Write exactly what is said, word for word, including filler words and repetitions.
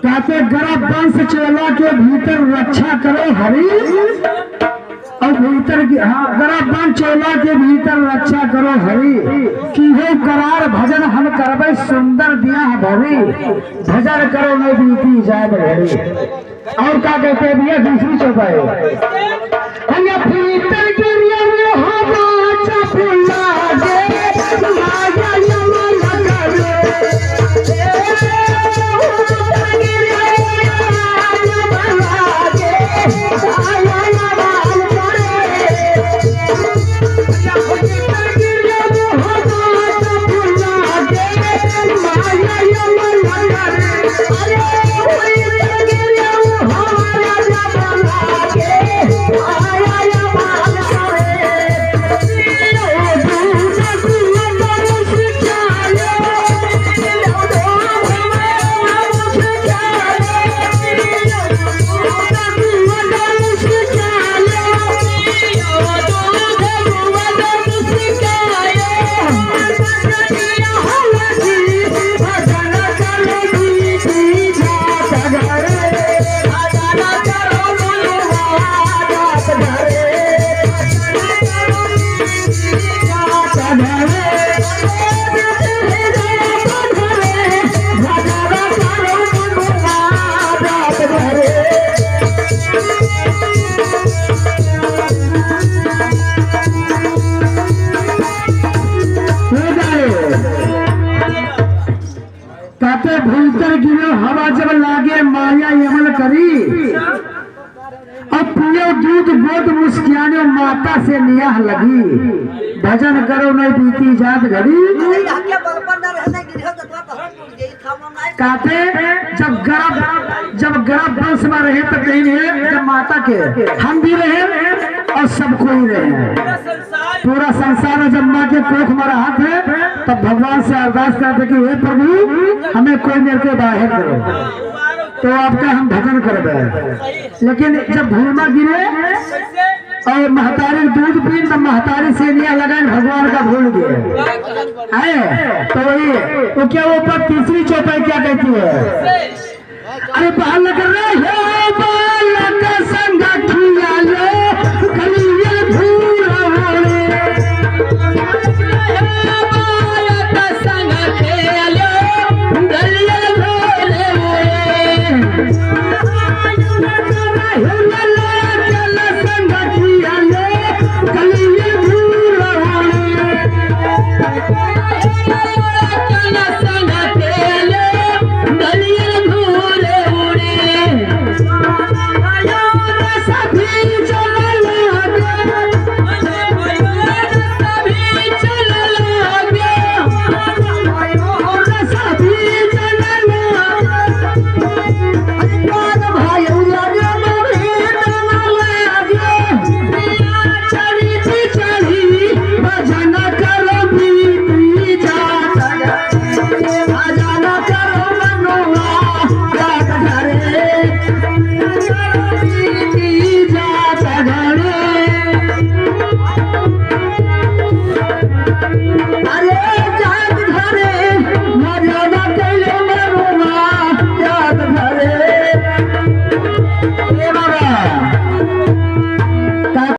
कहते, "गर्भ बंस चोला के भीतर रक्षा करो हरि।" और भीतर की, हाँ, "गर्भ बंस चोला के भीतर रक्षा करो हरि, कीहो करार भजन हम करबै सुंदर बियाह भरी, भजन करो न बीती जात घड़ी।" और का कहते हैं भैया, दूसरी चौपाई। भैया, भीतर गिरिया में हवा चपला दे, माया यमन करे। कहते, भीतर गिरो हवा जब लागे, माया यमन करी। अब पियो दूध गोद मुस्कियाने, माता से नियाह लगी। भजन करो नहीं बीती जात घड़ी। कहते, जब गर्भ, जब गर्भ बंस में रहे तो कहीं नहीं, जब माता के हम भी रहे और सब कोई रहे। पूरा संसार में जब माँ के कोख में रहत है, तब भगवान से अरदास करते कि हे प्रभु, हमें कोई मेरे के बाहर करो, तो आपका हम भजन करबे। लेकिन जब भूलमा गिरे और महतारी दूध पी, तब महतारी से निया लगाए, भगवान का भूल गए। है, तो वही, वो क्या, वो पर तीसरी चौपाई क्या कहती है? अरे बालक रे, हे बालक संग खियालो, गलिया धूल ओढ़े। हे बालक संग खेलो, गलिया धूल ओढ़े।